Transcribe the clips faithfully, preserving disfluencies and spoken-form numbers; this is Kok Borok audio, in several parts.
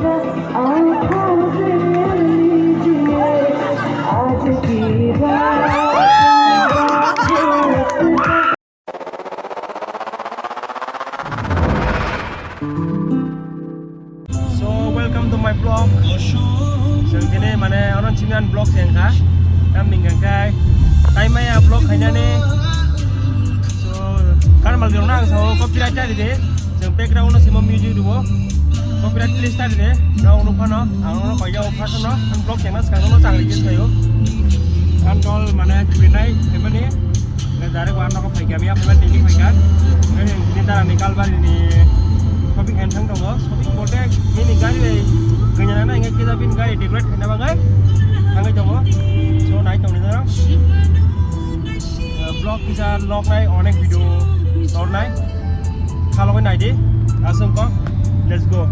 So, welcome to my vlog. Chwng tini mane onon chimyan vlog se wngkha. Tamni hwnkhe tai maya vlog khainani. So, karmal rok nang sao copyright tari de. Chwng background no simo music dubo. Copyright please tari de. Rok no phano ang no koi jao phano vlog chengna skang no chang ri sayo. Andol mane krinai emani. Direct one no phai kami apa tini phai kan. Ini darani Kalbari ni shopping and thang tongo. Shopping bote ini gari le kanya na inga kita bin gari decorate khaina bagai. Hangai tongo. So nai tongni dara. Vlog kisa log nai onek video tor nai. Khalogwi naidi. Aswng kok. Let's go.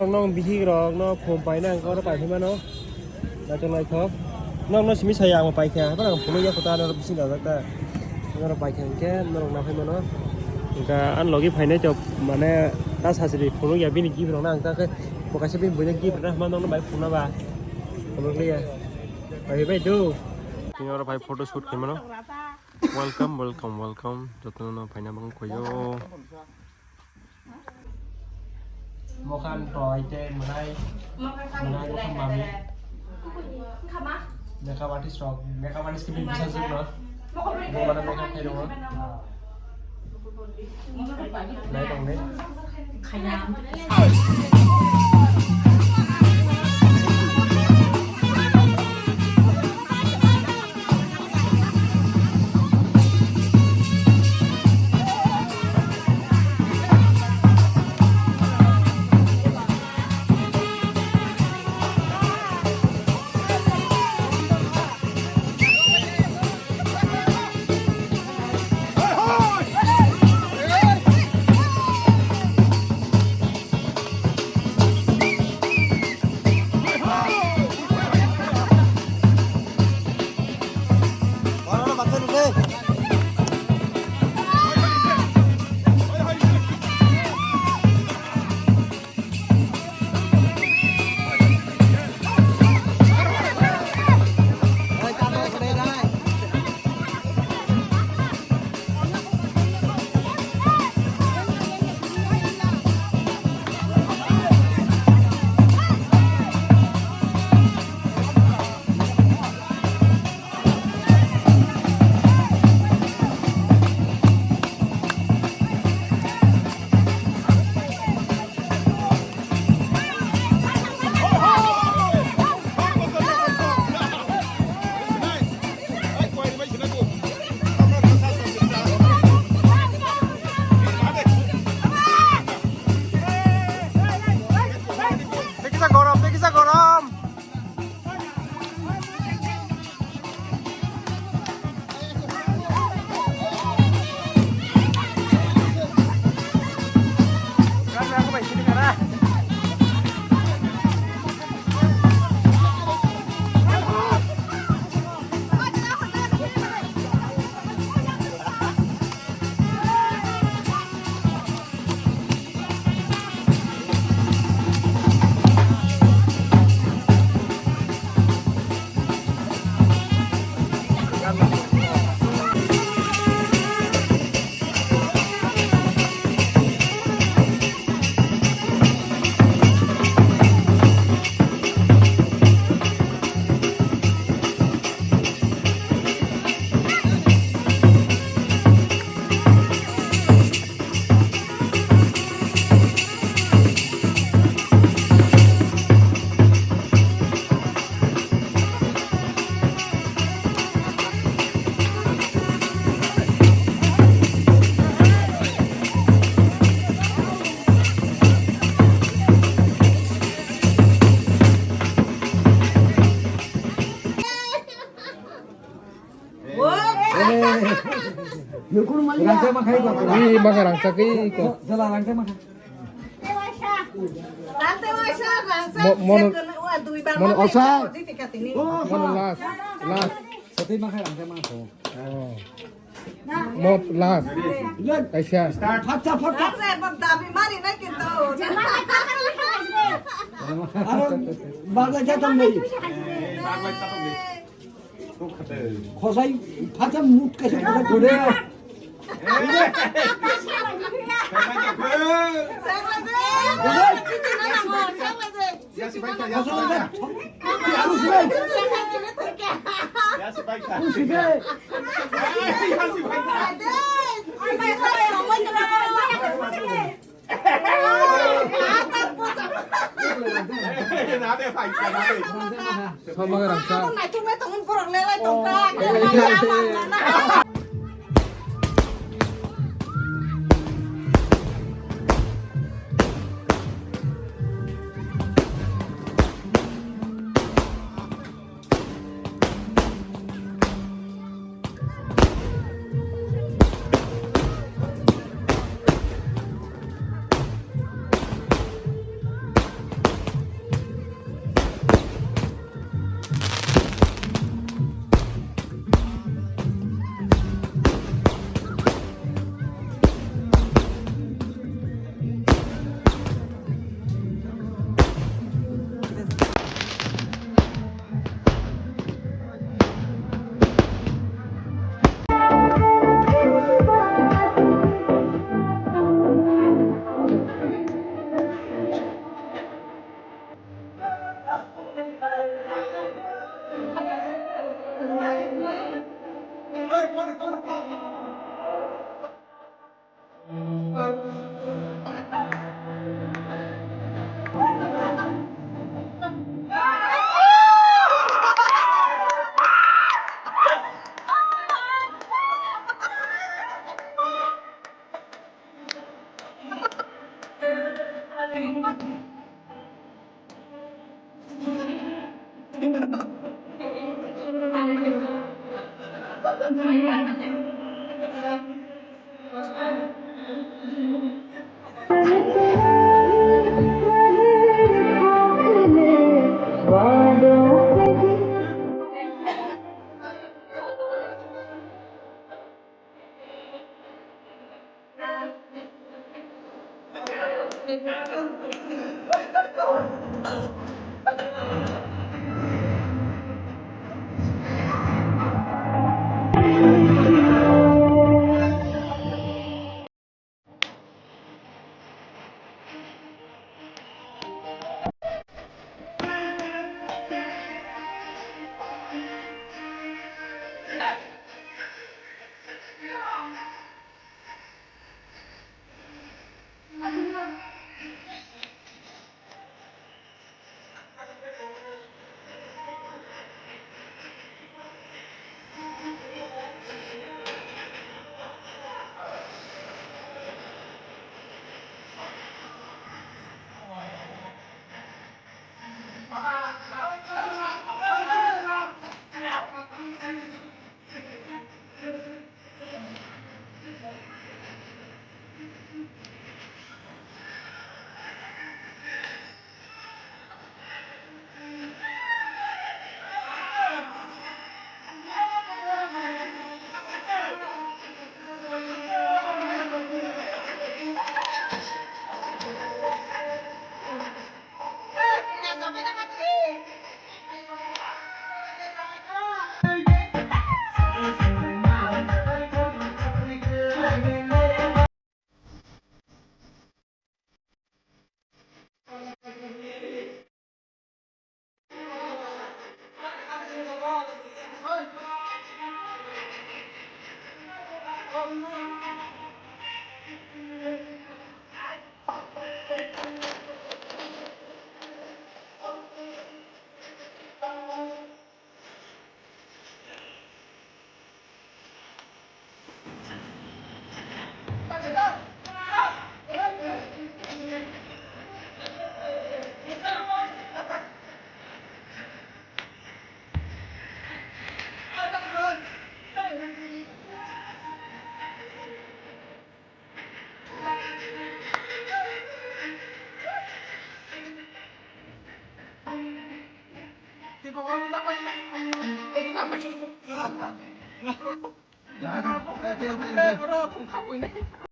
Nong bihik rok no khum paina ang koro pai mano. Naithok naithok. Nokno simi saya ang paikha. Haphano ang phunukya kota aro bising dajak ta. Norok paikha hinkhe norok naphai mano. Hwnkhe ani logi phainai to mane ta sajili phunukya bini gift rokno ang ta khe bo kaisa bini buino gift rwna hwnba nokno bai phunukna ba. Phunukliya. Bai bai do. Tini oro bai photo shoot khaimano. Welcome, welcome, welcome. Jotono phaina bang khoyo. Mokan toy te mwnai, mwnai mokan mami. Makeup artist rok, makeup artist kini bisa jwk no. Bo mana makeup khai tongo. Nai tong ni. Rangchak ma khai ko. Ih, ma kha rangchak ih ko. Jala rangchak ma kha. Mo-, mono, mono, mono last, last. Satwi ma khai rangchak ma kha. Oh. Mo last. Kaisa. Start. Phatsa, phatsa. Aro bagla jatong nei. Khosai phatsa mut kaisa khosai. Khosai. Yasi baikha, yasi baikha. Yasi baikha. Yasi baikha. Nade baikha, nade. Sama rangsa.